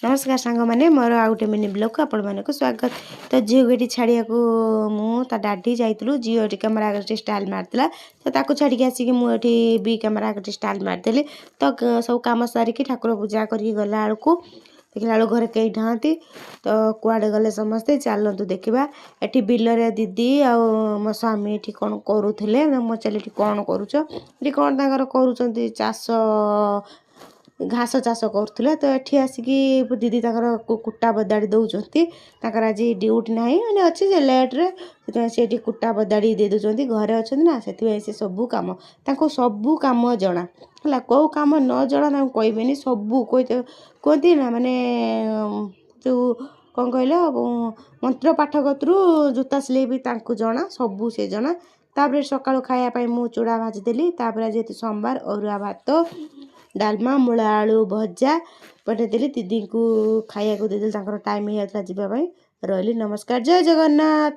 ନମସ୍କାର ସାଙ୍ଗମାନେ, ମୋର ଆଉ ଗୋଟେ ମିନି ବ୍ଲଗ୍କୁ ଆପଣମାନଙ୍କୁ ସ୍ୱାଗତ। ତ ଝିଅକୁ ଏଠି ଛାଡ଼ିବାକୁ ମୁଁ ତା ଡାଡ଼ି ଯାଇଥିଲୁ। ଝିଅ ଏଠି କ୍ୟାମେରା ଆଗରେ ଟିକେ ଷ୍ଟାଇଲ୍ ମାରିଥିଲା, ତ ତାକୁ ଛାଡ଼ିକି ଆସିକି ମୁଁ ଏଠି ବି କ୍ୟାମେରା ଆଗରେ ଟିକେ ଷ୍ଟାଇଲ୍ ମାରିଦେଲି। ତ ସବୁ କାମ ସାରିକି ଠାକୁର ପୂଜା କରିକି ଗଲା ବେଳକୁ ଦେଖିଲା ବେଳକୁ ଘରେ କେହି ନାହାନ୍ତି। ତ କୁଆଡ଼େ ଗଲେ ସମସ୍ତେ, ଚାଲନ୍ତୁ ଦେଖିବା। ଏଠି ବିଲରେ ଦିଦି ଆଉ ମୋ ସ୍ୱାମୀ ଏଠି କ'ଣ କରୁଥିଲେ। ମୁଁ ଚାଲି ଏଠି କ'ଣ କରୁଛ? ଏଠି କ'ଣ ତାଙ୍କର କରୁଛନ୍ତି ଚାଷ, ଘାସ ଚାଷ କରୁଥିଲେ। ତ ଏଠି ଆସିକି ଦିଦି ତାଙ୍କର କୁଟା ବଦାଡ଼ି ଦେଉଛନ୍ତି। ତାଙ୍କର ଆଜି ଡ୍ୟୁଟି ନାହିଁ, ମାନେ ଅଛି ଯେ ଲେଟ୍ରେ, ସେଥିପାଇଁ ସେ ଏଠି କୁଟା ବଦାଡ଼ି ଦେଇ ଦେଉଛନ୍ତି। ଘରେ ଅଛନ୍ତି ନା, ସେଥିପାଇଁ ସେ ସବୁ କାମ, ତାଙ୍କୁ ସବୁ କାମ ଜଣା। ହେଲା, କେଉଁ କାମ ନ ଜଣା ତାଙ୍କୁ କହିବେନି, ସବୁ କୁହନ୍ତି ନା। ମାନେ ଯେଉଁ କ'ଣ କହିଲ, ମନ୍ତ୍ର ପାଠ କତୁରୁ ଜୋତା ସିଲେଇ ବି ତାଙ୍କୁ ଜଣା, ସବୁ ସେ ଜଣା। ତାପରେ ସକାଳୁ ଖାଇବା ପାଇଁ ମୁଁ ଚୁଡ଼ା ଭାଜିଦେଲି। ତାପରେ ଯେହେତୁ ସୋମବାର, ଅରୁଆ ଭାତ, ଡାଲମା, ମୂଳା ଆଳୁ ଭଜା ପଠେଇଦେଲି। ଦିଦିଙ୍କୁ ଖାଇବାକୁ ଦେଇଦେଲି, ତାଙ୍କର ଟାଇମ୍ ହେଇଯାଉଥିଲା ଯିବା ପାଇଁ। ରହିଲି, ନମସ୍କାର, ଜୟ ଜଗନ୍ନାଥ।